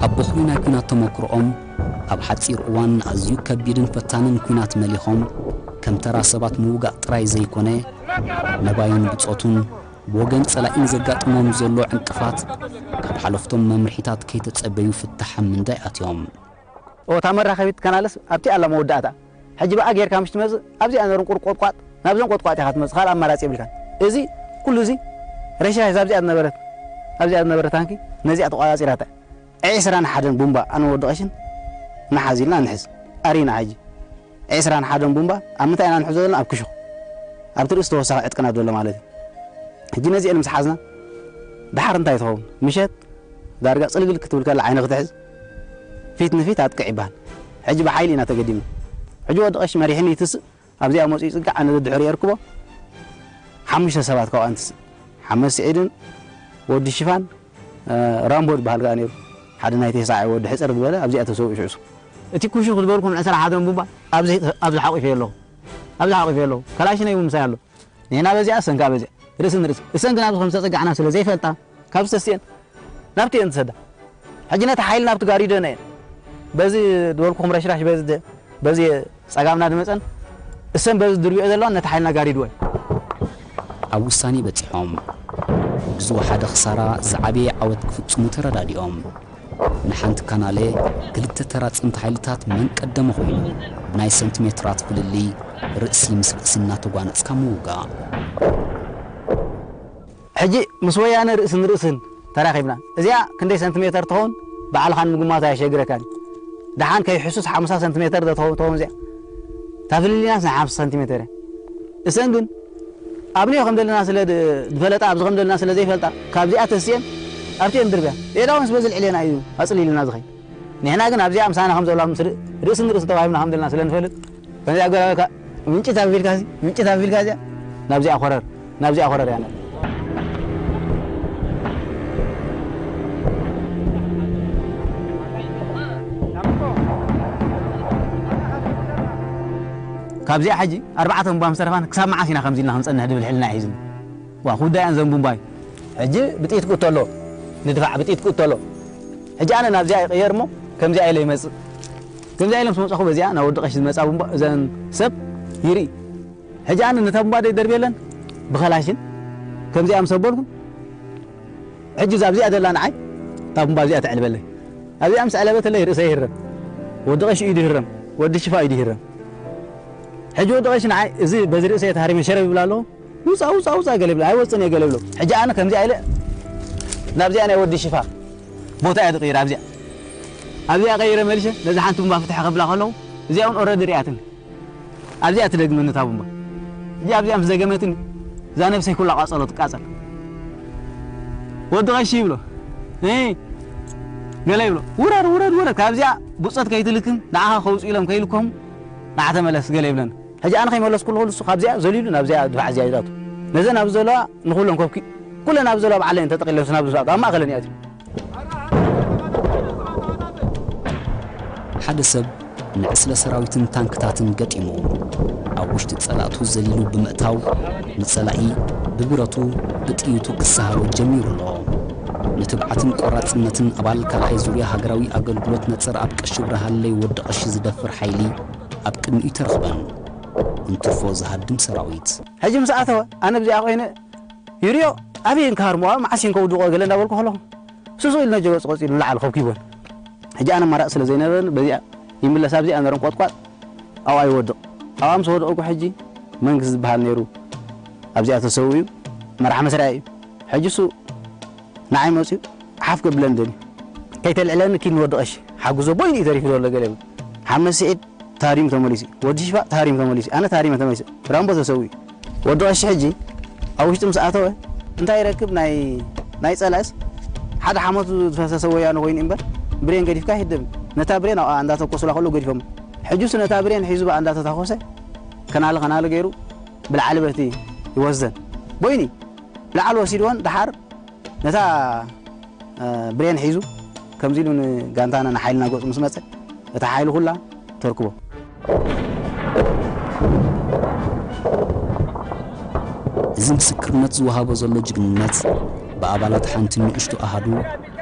ኣብ በኹሪ ናይ ኲናት ተመክሮኦም ኣብ ሓጺር እዋን ኣዝዩ ከቢድን ፈታንን ኲናት መሊኾም ከም ተራ ሰባት ምውጋእ ጥራይ ዘይኮነ ነባይን ብጾቱን ብወገን ጸላኢን ዘጋጥሞም ዘሎ ዕንቅፋት ካብ ሓለፍቶም መምርሒታት ከይተጸበዩ ፍታሕ ኣብ ምንዳይ ኣትዮም። እታ መራኸቢት ካናልስ ኣብቲ ኣላ መወዳእታ ሕጂ ብኣ ጌርካ ምሽ ትመጽእ ኣብዚኣ ነሩ ቁር ቆጥቋጥ ናብዘን ቆጥቋጥ ኢኻ ትመጽእ ካልእ ኣማራጺ የብልካን እዚ ኩሉ እዚ ረሽራሽ ኣብዚኣ ዝነበረት ኣብዚኣ ዝነበረ ታንኪ ነዚኣ ተቆጻጺራታ ዕስራን ሓደን ቡምባ ኣነ ወዲ ቀሽን ንሓዝ ኢልና ንሕዝ ኣሪና ሕጂ ዕስራን ሓደን ቡምባ ኣብ ምንታይ ኢና ንሕዞ ዘለና ኣብ ክሹኽ ኣብቲ ርእሲ ተወሳኺ ዕጥቅና ዘሎ ማለት እዩ ሕጂ ነዚአን ምስ ሓዝና ደሓር እንታይ ትኸውን ምሸት ዳርጋ ጽልግል ክትብል ከላ ዓይኒ ክትሕዝ ፊት ንፊት ኣጥቅዕ ይበሃል ሕጂ ብሓይሊ ኢና ተገዲምና ሕጂ ወዲ ቀሽ መሪሕኒ ይትስእ ኣብዚኣ መፅኡ ይፅጋዕ ኣነ ደድሕሪኡ የርክቦ ሓሙሽተ ሰባት ካብኣ እንትስእ ሓመድ ስዒድን ወዲ ሽፋን ራምቦ ዝበሃል ከኣ ነይሩ። ሓደ ናይ ቴስዓ ወዲ ሕጽር ዝበለ ኣብዚኣ ተሰዊኡ ሽዑ። እቲ ኩሹ ክዝበልኩም ዕስራ ሓደ ቡምባ ኣብዚ፣ ኣብዚ ሓቂፈ ኣለኹ። ኣብዚ ሓቂፈ ኣለኹ። ካላሽነይ እውን ምሳይ ኣሎ። ንሕና በዚኣ፣ እሰን ከኣ በዚኣ። ርእሲ ንርእሲ። እሰን ግን ኣብዚ ከም ዝተጸጋዕና ስለ ዘይፈልጣ፣ ካብ ዝተስየን ናብቲ እየን ዝሰዳ። ሕጂ ነቲ ሓይሊ ናብቲ ጋሪደን እየን። በዚ ዝበልኩኹም ረሽራሽ በዚ ደ-፣ በዚ ጸጋምና ዝመጸን፣ እሰን በዚ ድርቢኦ ዘለዋን ነቲ ሓይልና ጋሪድወን። ኣብ ውሳኔ በጺሖም። ብዝወሓደ ክሳራ ዝዓበየ ዓወት ክፍጽሙ ተረዳዲኦም። ንሓንቲ ካናለ ክልተ ተራጸምቲ ሓይልታት መን ቀደመ ኮይኑ፣ ብናይ ሰንቲሜትራት ፍልልይ ርእሲ ምስ ርእሲ እናተጓነጽካ ምውጋእ። ሕጂ ምስ ወያነ ርእሲ ንርእስን ተራኺብና። እዚኣ ክንደይ ሰንቲሜተር ትኸውን ባዕልኻ ንምግማት ኣየሸግረካን። ደሓን ከይሕሱስ ሓምሳ ሰንቲሜተር ዶ ትኸውን፣ ትኸውን እዚኣ። እታ ፍልልይናስ ናይ ሓምሳ ሰንቲሜተር እያ። እሰን ግን ኣብንዮ ከም ዘለና ስለ ድ-፣ ዝፈለጣ፣ ኣብዚ ከም ዘለና ስለ ዘይፈልጣ፣ ካብዚኣ ተስየን ኣብቲ እየን ድርብያ። ኤዳውን ስበ ዝልዕሌና እዩ ኣጽሊልና ዝኸይ። ንሕና ግን ኣብዚኣ ምሳና ከም ዘለዋ ምስ ር-፣ ርእሲ ንርእሲ ተዋሂብና ከም ዘለና ስለ ንፈልጥ፣ ከምዚኣ ገለ በልካ፣ ምንጭት ኣቢልካ ሲ፣ ምንጭት ኣቢልካ እዚኣ፣ ናብዚኣ ኮረር፣ ናብዚኣ ኮረር እያ ነላ። ካብዚኣ ሕጂ ኣርባዕተ ቡምባ ምስ ተረፋን ክሳብ መዓስ ኢና ከምዚ ኢልና ክንጸንሕ ድብል ሕልና ሒዝኒ። ዋ፣ ክውዳእ እየን ዘን ቡምባ እዩ። ሕጂ ብጥይት ክእቶ ኣለዎ። ንድፋዕ ብጥይት ክእቶ ኣለዎ። ሕጂ ኣነ ናብዚኣ ይቕየር እሞ ከምዚኣ ኢለ ይመጽእ። ከምዚኣ ኢለ ምስ መጻኹ በዚኣ ናብ ወዲ ቀሺ ዝመጻ ቡምባ እዘን ሰብ ይርኢ። ሕጂ ኣነ ነታ ቡምባ ደይ ደርብየለን ብኸላሽን ከምዚኣ ምስ ኣበልኩ ሕጂ እዛ ኣብዚኣ ዘላ ንዓይ እታ ቡምባ ኣብዚኣ ተዕልበለይ። ኣብዚኣ ምስ ኣዕለበተለይ ርእሰይ ይህረም። ወዲ ቀሺ ኢዱ ይህረም። ወዲ ሽፋ ኢዱ ይህረም። ሕጂ ወዲ ቀሺ ንዓይ እዚ በዚ ርእሰይ ተሃሪመ ሸረብ ይብላ ኣለኹ። ውፃ፣ ውፃ፣ ውፃ ገለ ይብሎ፣ ኣይወፅን እየ ገለ ይብሎ። ሕጂ ኣነ ከምዚኣ ኢለ ናብዚኣ ናይ ወዲ ሽፋ ቦታ እያ ዝቕይር። ኣብዚኣ፣ ኣብዚኣ ቀይረ መሊሸ ነዛ ሓንቲ ቡምባ ፍትሒ ከብላ ከለዉ እዚኣ እውን ኦረዲ ሪኣትኒ። ኣብዚኣ ትደግመኒ እታ ቡምባ። ሕጂ ኣብዚኣ ምስ ደገመትኒ እዛ ነብሰይ ኩላ ቃፀሎ ትቃፀል። ወዲ ቀሺ ይብሎ፣ እ፣ ገለ ይብሎ፣ ውረድ፣ ውረድ፣ ውረድ፣ ካብዚኣ ብፆት ከይትልክም ንዓኻ ከውፅኡ ኢሎም ከይልኮሙ ንዓ ተመለስ ገለ ይብለኒ። ሕጂ ኣነ ከይመለስኩ ከለኹ ንሱ ካብዚኣ ዘሊሉ ናብዚኣ ድፋዕ እዚኣ ይዛቱ። ነዘን ኣብዚ ዘለዋ ንኹለን ኮብኪ፣ ኩለን ኣብዚ ዘለዋ ባዕለን ተጠቒለን ናብ ዝፋዕ ኣብ ማእኸለን ይኣትዩ። ሓደ ሰብ ንዕስለ ሰራዊትን ታንክታትን ገጢሙ ኣብ ውሽጢ ጸላእቱ ዘሊሉ ብምእታው ንጸላኢ ብብረቱ ብጥይቱ ክሰሃሮ ጀሚሩ ኣሎ። ንትብዓትን ቆራጽነትን ኣባል ካልኣይ ዙርያ ሃገራዊ ኣገልግሎት ነጸር ኣብ ቀሺ ብርሃለይ ወዲ ቀሺ ዝደፍር ሓይሊ ኣብ ቅድሚኡ ተረኽበን። እንትርፎ ዝሃድም ሰራዊት። ሕጂ ምስ ኣተወ፣ ኣነ ብዚኣ ኮይነ ይርዮ፣ ኣበይ እንካርሞ፣ ኣብ መዓስ እንከውድቆ ገለ እንዳበልኩ ከለኹ፣ ስሱ ኢሉ ነጀ ገጹ ቆጺሉ ንላዕሊ ከብኪቦን። ሕጂ ኣነ ኣማራጺ ስለ ዘይነበረኒ፣ በዚኣ ይምለስ፣ ኣብዚኣ ነበረን ቆጥቋጥ፣ ኣብኣ ይወድቕ። ኣብኣ ምስ ወደቕኩ ሕጂ መንግስቲ ዝበሃል ነይሩ፣ ኣብዚኣ ተሰዊኡ፣ መራሕ መስርያ እዩ። ሕጂ እሱ ንዓይ መጺኡ ሓፍ ከብለኒ ደልዩ። ከይተልዕለኒ ኪድ ንወዲ ቀሺ ሓግዞ ቦይኑ እዩ ተሪፉ ዘሎ ገለ ይብል። ሓመድ ስዒድ ተሃሪሙ ተመሊሱ እዩ። ወዲ ሽፋ ተሃሪሙ ተመሊሱ እዩ። ኣነ ተሃሪመ ተመሊሱ። ራምቦ ተሰዊኡ እዩ። ወዲ ቀሺ ሕጂ ኣብ ውሽጢ ምስ ኣተወ እንታይ ይረክብ? ናይ፣ ናይ ጸላእስ ሓደ ሓሞቱ ዝፈሰሰ ወያነ ኮይኑ እምበር ብሬን ገዲፍካ ኣይህደምን። ነታ ብሬን ኣብኣ እንዳተኮሱላ ከለዉ ገዲፎም። ሕጂ እሱ ነታ ብሬን ሒዙ ብኣ እንዳተታኮሰ ከናሊ ከናሊ ገይሩ ብላዕሊ በቲ ይወስደን። ቦይኒ ላዕሊ ወሲድወን ደሓር ነታ፣ እ፣ ብሬን ሒዙ ከምዚ ኢሉ ንጋንታና ንሓይልና ገጹ ምስ መጸ፣ እታ ሓይሊ ኩላ ተርክቦ። እዚ ምስክርነት ዝወሃቦ ዘሎ ጅግንነት ብኣባላት ሓንቲ ንእሽቶ ኣሃዱ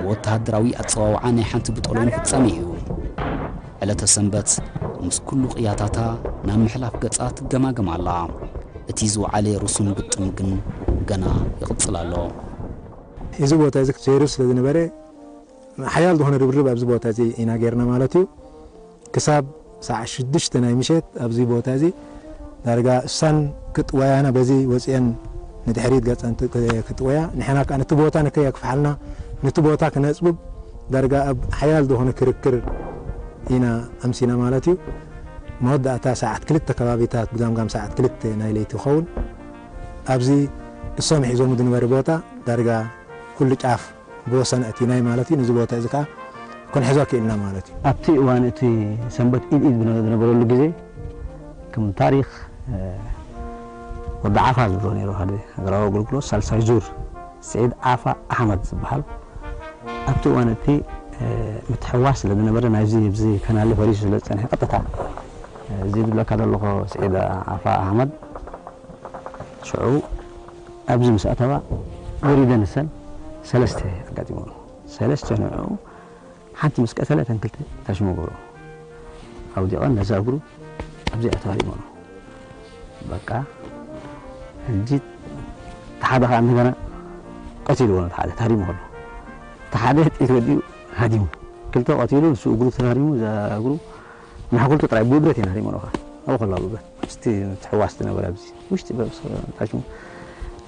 ወተሃደራዊ ኣጸዋውዓ ናይ ሓንቲ ብጦሎን ፍጻሜ እዩ። ዕለተ ሰንበት ምስ ኩሉ ቅያታታ ናብ ምሕላፍ ገጻ ትገማገም ኣላ። እቲ ዝወዓለ ርሱን ግጥም ግን ገና ይቕጽል ኣሎ። እዚ ቦታ እዚ ሴሩ ስለ ዝነበረ፣ ሓያል ዝኾነ ርብርብ ኣብዚ ቦታ እዚ ኢና ጌርና ማለት እዩ። ክሳብ ሰዓት ሽዱሽተ ናይ ምሸት ኣብዚ ቦታ እዚ ዳርጋ እሳን ክጥወያና በዚ ወፂአን ንድሕሪት ገፀን ት-፣ ክጥወያ፣ ንሕና ከዓ ነቲ ቦታ ንከየክፍሓልና፣ ነቲ ቦታ ክነፅብብ ዳርጋ ኣብ ሓያል ዝኾነ ክርክር ኢና ኣምሲና ማለት እዩ። መወዳእታ ሰዓት ክልተ ከባቢታት፣ ብጋምጋም ሰዓት ክልተ ናይ ለይቲ ይኸውን። ኣብዚ እሶም ሒዞም ዝነበረ ቦታ ዳርጋ ኩሉ ጫፍ ብወሰን ኣእቲናይ ማለት እዩ። ነዚ ቦታ እዚ ከዓ ክንሕዞ ክኢልና ማለት እዩ። ኣብቲ እዋን እቲ ሰንበት ኢድ ኢድ ዝነ-፣ ዝነበረሉ ግዜ ከም ታሪኽ፣ እ፣ ወዲ ዓፋ ዝብሎ ነይሩ፣ ሓደ ሃገራዊ ኣገልግሎት ሳልሳይ ዙር ስዒድ ዓፋ ኣሕመድ ዝበሃል ኣብቲ እዋን እቲ ምትሕውዋስ ስለ ዝነበረ ናይዚ ብዚ ከናሊ ፈሪሱ ስለ ዝጸንሐ ቀጥታ እዚ ዝብለካ ዘለኹ ስዒድ ዓፋ ኣሕመድ ሽዑ ኣብዚ ምስ ኣተዋ ወሪደ ንሰን ሰለስተ ኣጋጢሞም። ሰለስተ ንዕኡ ሓንቲ ምስ ቀተለ እተን ክልተ ታሽሙ ገብሮ ኣውዲቐን ነዛ እግሩ ኣብዚኣ ተሃሪሞ ኣሎ። በቃ ሕጂ እቲ ሓደ ከዓ እንደገና ቀቲልዎ ነቲ ሓደ ተሃሪሙ ከሎ እቲ ሓደ ጥይት ወዲኡ ሃዲሙ ክልተ ቀቲሉ ንሱ እግሩ ተሃሪሙ እዛ እግሩ ንሕኩልቱ ጥራይ ብብረት እየን ሃሪሞ ኣለኻ ኣብኡ ከላ ብብረት ምስቲ ምትሕዋስ ዝነበረ ኣብዚ ውሽጢ ታሽሙ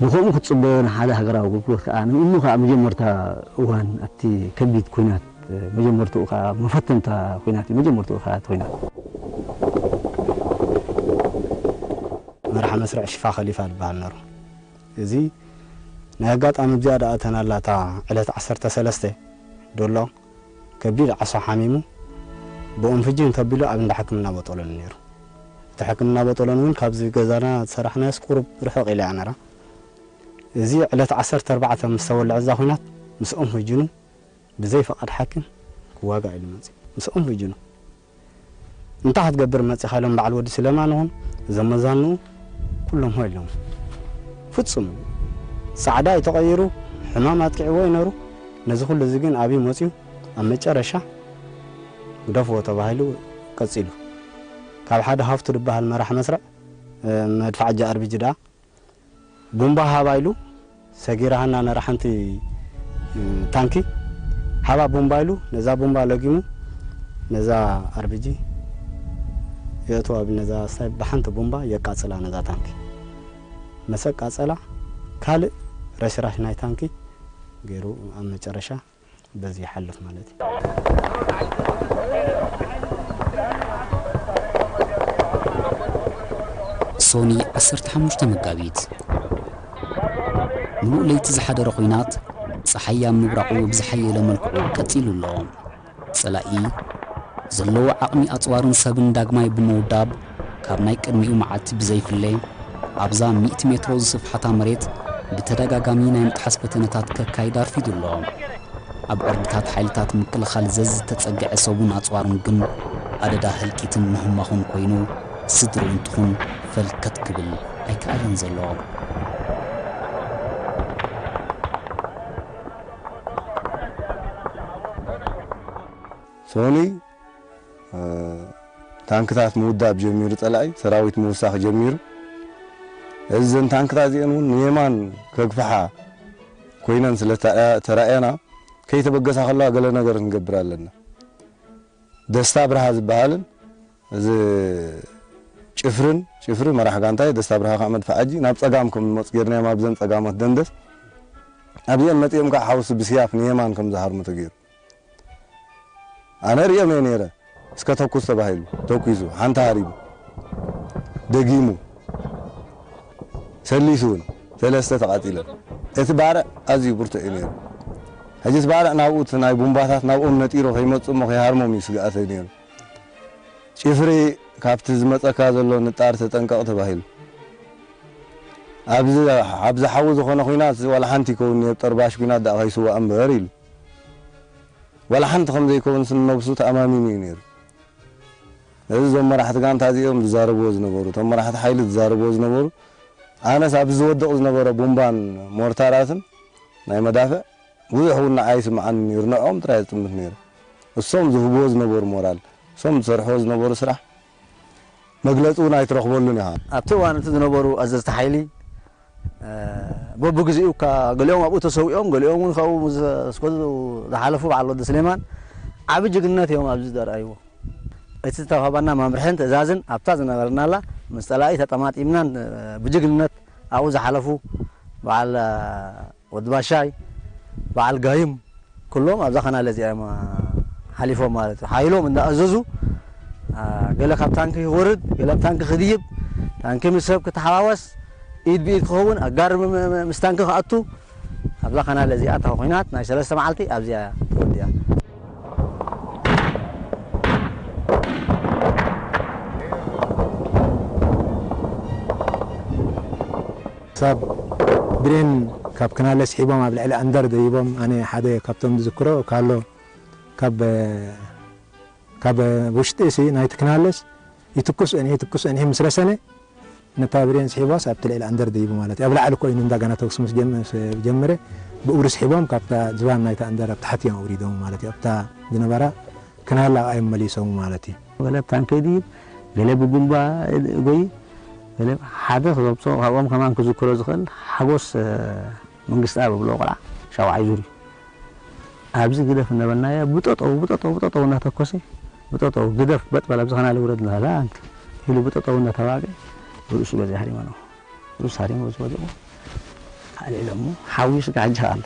ብኸምኡ ክትፅበዮ ንሓደ ሃገራዊ ኣገልግሎት ከዓ ንምእኑ ከዓ መጀመርታ እዋን ኣብቲ ከቢድ ኩናት መጀመርትኡ ከዓ መፈተንታ ኩናት እዩ መጀመርትኡ ከዓ እቲ ኩናት መርሓ መስርዕ ሽፋ ከሊፋ ዝበሃል ነሩ። እዚ ናይ ኣጋጣሚ እዚኣ ደኣ ተናላታ ዕለት ዓሰርተ ሰለስተ ዶሎ ከቢድ ዓሶ ሓሚሙ ብኦንፍጅን ተቢሉ ኣብ እንዳ ሕክምና ቦጦሎኒ ነይሩ። እቲ ሕክምና ቦጦሎኒ እውን ካብዚ ገዛና ዝሰራሕናዮስ ቁሩብ ርሕቕ ኢላ እያ ነራ። እዚ ዕለት ዓሰርተ ኣርባዕተ ምስ ተወልዐ እዛ ኹናት ምስ ኦንፍጅኑ ብዘይ ፈቓድ ሓኪም ክዋጋእ ኢሉ መፅኡ። ምስ ኦንፍጅኑ እንታይ ክትገብር መፂኻ ኢሎም በዓል ወዲ ስለማን ይኹን እዞም መዛንኡ ኩሎም ሆ ኢሎም ፍፁም ፃዕዳ እዩ ተቐይሩ ሕማም ኣጥቂዕዎ ይነሩ ነዚ ኩሉ እዚ ግን ኣብዩ መፅዩ ኣብ መጨረሻ ግደፍዎ ተባሂሉ ቀፂሉ ካብ ሓደ ሃፍቱ ዝበሃል መራሕ መስርዕ መድፋዕ ጃኣርቢጂ ደኣ ቡምባ ሃባ ኢሉ ሰጊራሃና ነራ ሓንቲ ታንኪ ሃባ ቡምባ ኢሉ ነዛ ቡምባ ለጊሙ ነዛ ኣርቢጂ የእትዋ ነዛ ስታይ ብሓንቲ ቡምባ የቃጽላ ነዛ ታንኪ መሰ ቃጸላ ካልእ ረሽራሽ ናይ ታንኪ ገይሩ ኣብ መጨረሻ በዚ ይሓልፍ ማለት እዩ። ሶኒ ዓሰርተ ሓሙሽተ መጋቢት ምሉእ ለይቲ ዝሓደረ ኹናት ጸሓይ ኣብ ምብራቑ ብዝሓየለ መልክዑ ቀጺሉ ኣሎ። ጸላኢ ዘለዎ ዓቕሚ ኣጽዋርን ሰብን ዳግማይ ብምውዳብ ካብ ናይ ቅድሚኡ መዓልቲ ብዘይፍለ ኣብዛ ሚእቲ ሜትሮ ዝስፍሓታ መሬት ብተደጋጋሚ ናይ ምጥሓስ ፈተነታት ከካይድ ኣርፊዱ ኣሎ። ኣብ ዕርድታት ሓይልታት ምክልኻል ዘዝተጸግዐ ሰቡን ኣጽዋሩን ግን ኣደዳ ህልቂትን ምህማኹን ኮይኑ ስድርኡ እንትኹን ፈልከት ክብል ኣይከኣለን ዘሎ። ሶኒ ታንክታት ምውዳብ ጀሚሩ ጸላኢ ሰራዊት ምውሳኽ ጀሚሩ። እዘን ታንክታት እዚአን እውን ንየማን ከግፍሓ ኮይነን ስለ ተራእያና ከይተበገሳ ከለዋ ገለ ነገር ክንገብር ኣለና። ደስታ ብርሃ ዝበሃልን እዚ ጭፍርን ጭፍሪ መራሕ ጋንታይ ደስታ ብርሃ ከዓ መድፍዓጂ ናብ ጸጋም ከም ዝመፁ ጌርናዮም ኣብዘን ጸጋሞት ደንደስ ኣብዚአን መፂኦም ከዓ ሓውሲ ብስያፍ ንየማን ከም ዝሃርሙ ተገይሩ። ኣነ ርእዮም እየ ነይረ። እስከ ተኩስ ተባሂሉ ተኩሱ ሓንቲ ሃሪቡ ደጊሙ ሰሊሱ እውን ሰለስተ ተቓፂለን። እቲ ባርዕ ኣዝዩ ብርቱዕ እዩ ነይሩ። ሕጂ እቲ ባርዕ ናብኡ እቲ ናይ ቡምባታት ናብኦም ነጢሩ ከይመፁ እሞ ከይሃርሞም እዩ ስግኣተይ ነይሩ። ጭፍሪ ካብቲ ዝመፀካ ዘሎ ንጣር ተጠንቀቕ ተባሂሉ። ኣብዚ ሓዊ ዝኾነ ኹናት ዋላ ሓንቲ ይከውን ነይሩ ጠርባሽ ኹናት ደኣ ከይስዋእ እምበር ኢሉ። ዋላ ሓንቲ ከም ዘይከውን ስም ነብሱ ተኣማሚኑ እዩ ነይሩ። እዚ እዞም መራሕቲ ጋንታ እዚኦም ዝዛረብዎ ዝነበሩ፣ እቶም መራሕቲ ሓይሊ ዝዛረብዎ ዝነበሩ፣ ኣነስ ኣብዚ ዝወድቕ ዝነበረ ቡምባን ሞርታራትን ናይ መዳፍዕ ብዙሕ እውን ንዓይ ይስምዓኒ ነይሩ፣ ንዕኦም ጥራይ ዝጥምት ነይሩ። እሶም ዝህብዎ ዝነበሩ ሞራል፣ እሶም ዝሰርሕዎ ዝነበሩ ስራሕ መግለፂ እውን ኣይትረኽበሉን ኢኻ። ኣብቲ እዋን እቲ ዝነበሩ ኣዘዝቲ ሓይሊ በብግዚኡ እካ ገሊኦም ኣብኡ ተሰዊኦም፣ ገሊኦም እውን ካብኡ ምስ ኣስገዱ ዝሓለፉ በዓል ወዲ ስሌማን ዓቢ ጅግንነት እዮም ኣብዚ ዘርኣይዎ። እቲ ዝተዋህባና መምርሕን ትእዛዝን ኣብታ ዝነበርናላ ምስ ጸላኢ ተጠማጢምናን ብጅግንነት ኣብኡ ዝሓለፉ በዓል ወዲ ባሻይ፣ በዓል ጋይም ኩሎም ኣብዛ ኸናለ እዚኣ እዮም ሓሊፎም ማለት እዩ። ሓይሎም እንዳኣዘዙ ገለ ካብ ታንኪ ክወርድ፣ ገለ ኣብ ታንኪ ክድይብ፣ ታንኪ ምስ ሰብ ክተሓዋወስ፣ ኢድ ብኢድ ክኸውን፣ ኣጋር ምስ ታንኪ ክኣቱ ኣብዛ ኸናለ እዚኣ እታ ኹናት ናይ ሰለስተ መዓልቲ ኣብዚኣ ተወዲኣ። ክሳብ ብሬን ካብ ክናለ ስሒቦም ኣብ ልዕሊ ኣንደር ደይቦም፣ ኣነ ሓደ ካብቶም ዝዝክሮ ካሎ ካብ፣ ካብ ውሽጢ ሲ ናይቲ ክናለስ ይትኩስ እኒህ፣ ይትኩስ እኒህ ምስ ረሰነ፣ ነታ ብሬን ስሒባስ ኣብቲ ልዕሊ ኣንደር ደይቡ ማለት እዩ። ኣብ ላዕሊ ኮይኑ እንዳገና ተኩስ ምስ ጀም-፣ ምስ ጀመረ፣ ብእግሩ ስሒቦም ካብታ ዝባን ናይታ ኣንደር ኣብ ታሕቲ እዮም ኣውሪዶም ማለት እዩ። ኣብታ ዝነበራ ክናላ ኣብኣ እዮም መሊሶም ማለት እዩ። ገለ ብታንኪ ድይብ፣ ገለ ብጉምባ ጎይ፣ ገለ ሓደ ክዘብጾ ካብኦም ከማን ክዝክሮ ዝኽእል ሓጎስ፣ እ፣ መንግስትኣብ ኣብሎ ቆልዓ ሻውዓይ ዙር እዩ። ኣብዚ ግደፍ እናበልናዮ ብጠጠው፣ ብጠጠው፣ ብጠጠው እናተኮሰ፣ ብጠጠው ግደፍ በጥ በል ኣብዚ ኸናለ ውረድ እናበላ ኣንቲ ኢሉ ብጠጠው እናተባቀ ርእሱ በዚኣ ሃሪማ ነው። ርእሱ ሃሪሙ በዚ ወዲቑ ኣልዒሎሞ ሓዊ ስጋ ሕጂ ኣሎ።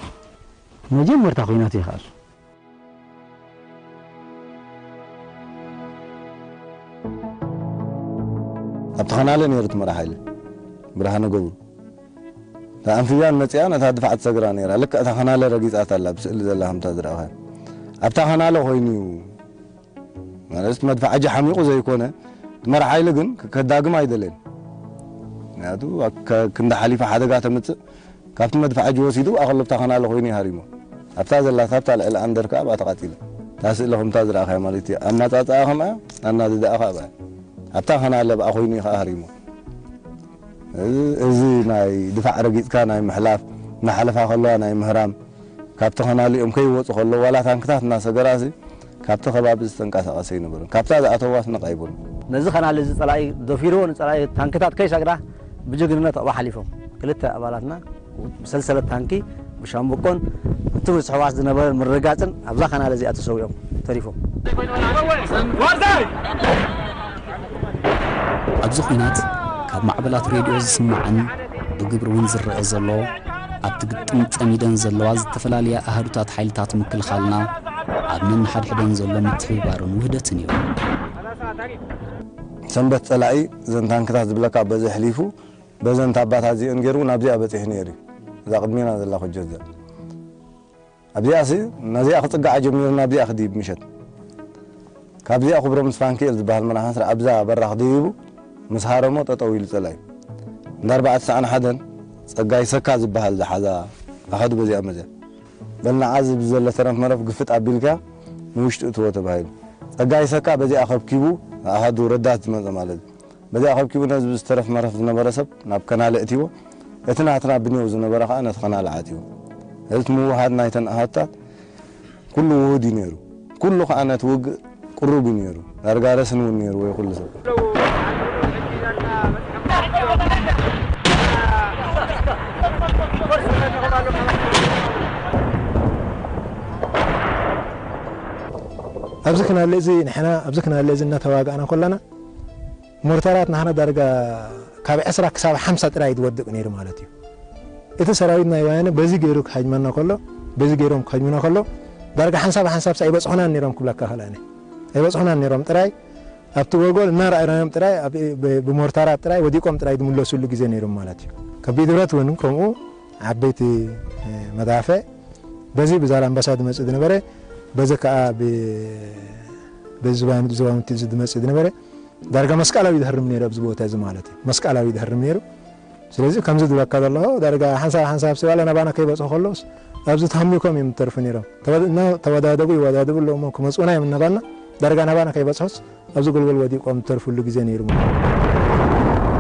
መጀመርታ ኲናት እዩ ከኣ እሱ። ኣብቲ ኸናለ ነይሩ እቲ መራሕ ሓይሊ ብርሃነ ገብሩ። እታ ኣንፊብያን መጺኣን እታ ድፋዕ ትሰግራ ነይራ። ልክዕ እታ ኸናለ ረጊጻታ ኣላ፣ ብስእሊ ዘላ ከምታ ዝረኣኻያ። ኣብታ ኸናለ ኮይኑ እዩ። ማለት መድፍዓ ሓሚቑ ዘይኮነ፣ እቲ መራሕ ሓይሊ ግን ከዳግም ኣይደለየን። ምኽንያቱ፣ ከ-፣ ክንዲ ሓሊፋ ሓደጋ ተምጽእ፣ ካብቲ መድፍዓ ወሲዱ፣ ኣኸሎ ኣብታ ኸናለ ኮይኑ እዩ ሃሪሞ። ኣብታ ዘላ፣ ኣብታ ልዕሊ ኣንደር ከኣ ብኣ ተቓጺላ። እታ ስእሊ ከምታ ዝረኣኻያ ማለት እዩ። ኣመጻጽኣ ከምኣ፣ ኣናድዳኣ ከኣ ብኣ። ኣብታ ኸናለ ብኣ ኮይኑ እዩ ከኣ ሃሪሞ። እዚ፣ እዚ ናይ ድፋዕ ረጊጽካ ናይ ምሕላፍ፣ እናሓለፋ ከለዋ ናይ ምህራም፣ ካብቲ ኸናሊኦም ከይወጹ ከለዉ፣ ዋላ ታንክታት እናሰገራሲ፣ ካብቲ ከባቢ ዝተንቀሳቐሰ ኣይነበረን። ካብታ ዝኣተዋስ ነቕ ኣይበሉን። ነዚ ኸናሊ እዚ ጸላኢ ደፊርዎ፣ ንጸላኢ ታንክታት ከይሰግራ ብጅግንነት ኣብኡ ሓሊፎም። ክልተ ኣባላትና ብሰልሰለት ታንኪ፣ ብሻምብቆን እቲ ብዝሕዋስ ዝነበረ ምርግጋጽን ኣብዛ ኸናሊ እዚኣ ተሰዊኦም ተሪፎም። ኣብዚ ኲናት ካብ ማዕበላት ሬድዮ ዝስማዕን ብግብሪ እውን ዝረአ ዘሎ፣ ኣብቲ ግጥም ጸሚደን ዘለዋ ዝተፈላለያ ኣሃዱታት ሓይልታት ምክልኻልና ኣብ ነንሓድሕደን ዘሎ ምትሕብባርን ውህደትን እዩ። ሰንበት ጸላኢ እዘን ታንክታት ዝብለካ በዚ ኣሕሊፉ፣ በዘን ታባታት እዚአን ገይሩ ናብዚኣ በጺሑ ነይሩ እዩ። እዛ ቅድሜና ዘላ ኮጆ እዚኣ። ኣብዚኣሲ፣ ነዚኣ ክጽጋዓ ጀሚሩ ናብዚኣ ክድይብ ምሸት። ካብዚኣ ክብሮም ምስ ፋንክኤል ዝበሃል መራሕን ስራ ኣብዛ በራኽ ድይቡ ምስ ሃረሞ ጠጠው ኢሉ ጸላኢ። እንዳ ኣርባዕተ ተስዓን ሓደን ጸጋይ ሰካ ዝበሃል ዝሓዛ ኣሃዱ በዚኣ መዚኣ። በል ንዓ እዚ ብዘለ ተረፍ መረፍ ግፍጥ ኣቢልካ ንውሽጢ እትዎ ተባሂሉ። ጸጋይ ሰካ በዚኣ ከብኪቡ ኣሃዱ ረዳት ዝመጸ ማለት እዩ። በዚኣ ከብኪቡ ነዚ ዝተረፍ መረፍ ዝነበረ ሰብ ናብ ከናለ እትይዎ፣ እቲ ናትና ብኔው ዝነበረ ኸዓ ነቲ ከናለ ዓጽይዎ። እዚ እቲ ምውሃድ ናይተን ኣሃዱታት ኩሉ ውሁድ እዩ ነይሩ። ኩሉ ኸዓ ነቲ ውግእ ቅሩብ እዩ ነይሩ። ዳርጋ ረስን እውን ነይሩ ወይ ኩሉ ሰብ። ኣብዚ ክናለ እዚ ንሕና ኣብዚ ክናለ እዚ እናተዋጋእና ከለና ሞርተራት ንሕና ዳርጋ ካብ ዕስራ ክሳብ ሓምሳ ጥራይ ዝወድቕ ነይሩ ማለት እዩ። እቲ ሰራዊት ናይ ወያነ በዚ ገይሩ ክሃጅመና ከሎ፣ በዚ ገይሮም ክሃጅሙና ከሎ፣ ዳርጋ ሓንሳብ ሓንሳብስ ኣይበጽሑናን ነይሮም ክብለካ ክእል እየ። ኣይበጽሑናን ነይሮም ጥራይ፣ ኣብቲ ጎልጎል እናረኣናዮም ጥራይ፣ ኣብ፣ ብ-፣ ብሞርታራት ጥራይ ወዲቆም ጥራይ ዝምለሱሉ ግዜ ነይሮም ማለት እዩ። ከቢድ ብረት እውን ከምኡ ዓበይቲ፣ እ፣ መዳፍዕ በዚ ብዛላምበሳ ዝመጽእ ዝነበረ፣ በዚ ከኣ ብ-፣ በዚ ዝባን-፣ ዝባውንቲ እዚ ዝመጽእ ዝነበረ፣ ዳርጋ መስቀላዊ ዝሃርም ነይሩ ኣብዚ ቦታ እዚ ማለት እዩ። መስቀላዊ ዝሃርም ነይሩ። ስለዚ ከምዚ ዝብለካ ዘለኹ ዳርጋ ሓንሳብ ሓንሳብ ሰብ ዋላ ናባና ከይበጽሑ ከለውስ ኣብዚ ተሃሚኮም እዮም ዝተርፉ ነይሮም። ተወ-፣ እና ተወዳደቡ ይወዳደቡ ኣለዉ እሞ ክመጽኡና እዮም እናባልና ዳርጋ ናባና ከይበጽሑስ ኣብዚ ጎልጎል ወዲቆም ዝተርፉሉ ግዜ ነይሩ ማለት እዩ።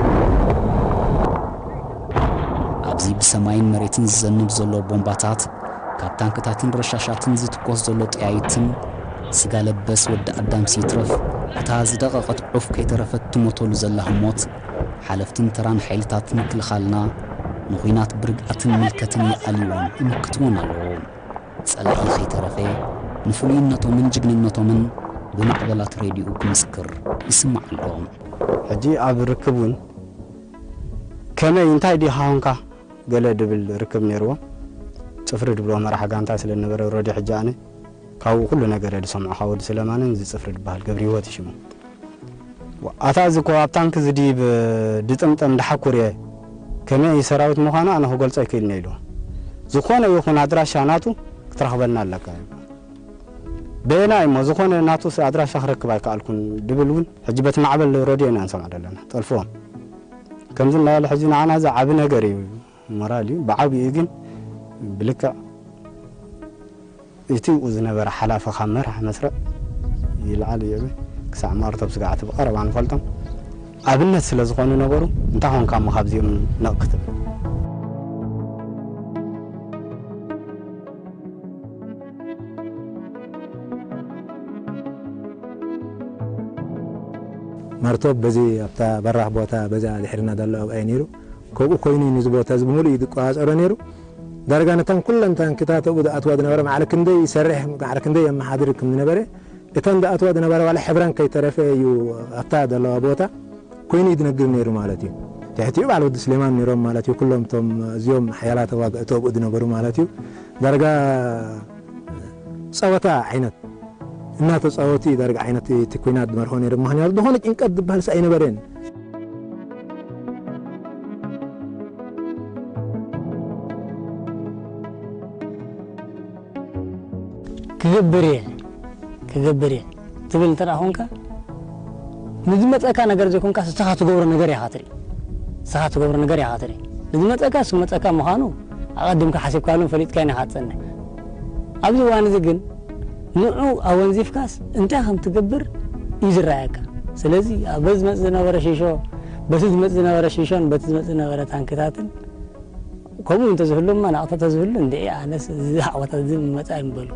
ኣብዚ ብሰማይን መሬትን ዝዘንብ ዘሎ ቦምባታት፣ ካብ ታንክታትን ረሻሻትን ዝትኮስ ዘሎ ጠያይትን፣ ስጋ ለበስ ወዲ ኣዳምሲ ይትረፍ፣ እታ ዝደቐቐት ዑፍ ከይተረፈት ትሞተሉ ዘላ ህሞት፣ ሓለፍትን ተራን ሓይልታት ምክልኻልና ንኹናት ብርግኣትን ምልከትን ይኣልይዎን ይምክትዎን ኣለዎ። ጸላኢ ከይተረፈ ንፍሉይነቶምን ጅግንነቶምን ብማዕበላት ሬድዮኡ ክምስክር ይስማዕ ኣሎ። ሕጂ ኣብ ርክብ እውን ከመይ፣ እንታይ ዲኻ ኾንካ ገለ ድብል ርክብ ነይርዎ። ጽፍሪ ድብሎ መራሕ ጋንታ ስለ ዝነበረ፣ ሮዲ ሕጂ ኣነ ካብኡ ኩሉ ነገር እየ ዝሰምዖ፣ ካብ ወዲ ስለማንን እዚ ጽፍሪ ዝበሃል ገብረ ህይወት ሽሙ። ኣታ እዚ እኮ ኣብ ታንክ ዝድይብ ድጥምጠም ድሓኩር እየ፣ ከመይ ሰራዊት ምዃኑ ኣነ ክገልጾ ኣይክእልን እየ ኢሉ። ዝኾነ ይኹን ኣድራሻ ናቱ ክትረኽበልና ኣለካ። በየናይ እሞ ዝኾነ ናቱ ኣድራሻ ክረክብ ኣይከኣልኩን ድብል እውን ሕጂ በቲ ማዕበል ሮድዮ ኢና ንሰምዖ ዘለና። ጠልፍዎም። ከምዚ እናበለ ሕጂ ንዓና እዚ ዓቢ ነገር እዩ፣ ሞራል እዩ። ብዓቢኡ ግን ብልክዕ እቲ ዝነበረ ሓላፊ ካብ መራሕ መስርዕ ይልዓል እዩ። ክሳዕ ማርቶብ ስጋዕቲ ብቐረባ ንፈልጦም ኣብነት ስለ ዝኾኑ ነበሩ። እንታይ ኾንካ እሞ ካብዚኦም ነቕ ክትብል? ማርቶብ በዚ ኣብታ በራሕ ቦታ በዛ ድሕርና ዘሎ ኣብኣይ ነይሩ። ከብኡ ኮይኑ እዩ ነዚ ቦታ እዚ ብምሉእ እዩ ዝቆጻጸሮ ነይሩ። ዳርጋ ነታን ኩለን ታንክታት ኣብኡ ዝኣትዋ ዝነበረ ማዕረ ክንደይ ይሰርሕ ማዕረ ክንደይ የመሓድር ከም ዝነበረ እተን ዝኣትዋ ዝነበረ ዋላ ሕብረን ከይተረፈ እዩ ኣብታ ዘለዋ ቦታ ኮይኑ እዩ ዝነግር ነይሩ ማለት እዩ። ትሕቲኡ በዓል ወዲ ስሌማን ነይሮም ማለት እዩ። ኩሎም እቶም እዚኦም ሓያላት ተዋግእቲ ኣብኡ ዝነበሩ ማለት እዩ። ዳርጋ ጸወታ ዓይነት እናተጻወቱ እዩ ዳርጋ ዓይነት እቲ ኲናት ዝመርሖ ነይሩ። ምኽንያቱ ዝኾነ ጭንቀት ዝበሃል ኣይነበረን። ክገብር እየ ክገብር እየ ትብል እንተ ደኣ ኾንካ ንዝመፀካ ነገር ዘይኮንካ ንስኻ ትገብሮ ነገር ኢኻ ትርኢ ንስኻ ትገብሮ ነገር ኢኻ ትርኢ ንዝመፀካ ንሱ መፀካ ምዃኑ ኣቐዲምካ ሓሲብካሉን ፈሊጥካን ኢኻ ትፀንሕ ኣብዚ እዋን እዚ ግን ንዑ ኣወንዚፍካስ እንታይ ከም ትገብር እዩ ዝረኣየካ ስለዚ በዚ ዝመፅ ዝነበረ ሽሾ በቲ ዝመፅ ዝነበረ ሽሾን በቲ ዝመፅ ዝነበረ ታንክታትን ከምኡ እንተዝህሉ እማ ናቕታ ተዝህሉ እንድዒ ኣነስ እዚ ዓወታት እዚ ምመፃ ይምበሉ